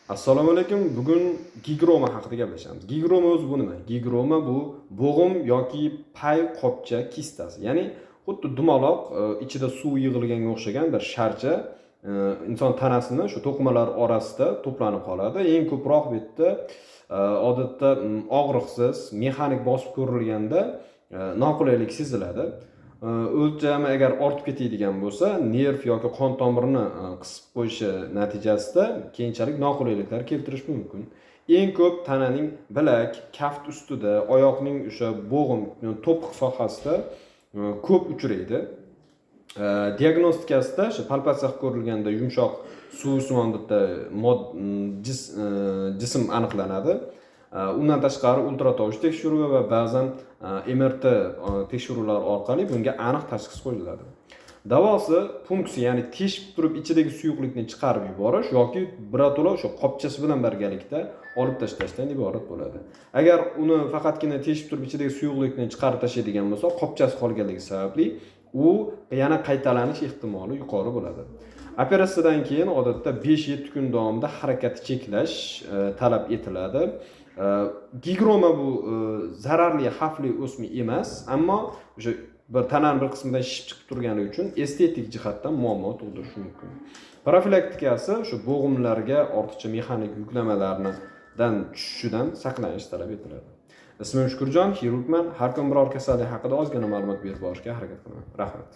Assalomu alaykum. Bugun gigroma haqida gaplashamiz. Gigroma o'zi bu nima? Gigroma bu bo'g'im yoki pay qopcha kistasi. Ya'ni xuddi dumaloq, ichida suv yig'ilganga o'xshagan bir sharcha inson tanasini shu to'qimalar orasida to'planib qoladi. Eng ko'proq bu yerda odatda og'riqsiz, mexanik bosib ko'rilganda noqulaylik seziladi. O'lchami agar ortib ketadigan bo'lsa, nerv yoki qon tomirini qisib qo'yishi natijasida keyinchalik noqulayliklar keltirishi mumkin. Eng ko'p tananing bilak, kaft ustida, oyoqning o'sha bo'g'im, to'piq sohasida ko'p uchraydi. Diagnostikasida o'sha palpatsiya qilib ko'rilganda yumshoq suvsimon bitta jism aniqlanadi. Undan tashqari ultratovush tekshiruvi va ba'zan MRT tekshiruvlar orqali bunga aniq tashxis qo'yiladi. Davosi punksiya, ya'ni teshib turib ichidagi suyuqlikni chiqarib yuborish yoki birato'la o'sha qopchasi bilan birgalikda olib tashlashdan iborat bo'ladi. Agar uni faqatgina teshib turib ichidagi suyuqlikni chiqarib tashlaydigan bo'lsa, qopchasi qolganligi sababli u yana qaytalanish ehtimoli yuqori bo'ladi. Operatsiyadan keyin odatda 5-7 kun davomida harakatni cheklash talab etiladi. Gigroma bu zararli, xavfli o'sma emas, ammo o'sha bir tanani bir qismidan shishib chiqib turgani uchun estetik jihatdan muammo tug'dirishi mumkin. Profilaktikasi shu bo'g'imlarga ortiqcha mexanik yuklamalardan tushishidan saqlanish talab etiladi. Ismim Shukurjon, xirurgman. Har kun biror kasallik haqida ozgina ma'lumot berib borishga harakat qilaman. Rahmat.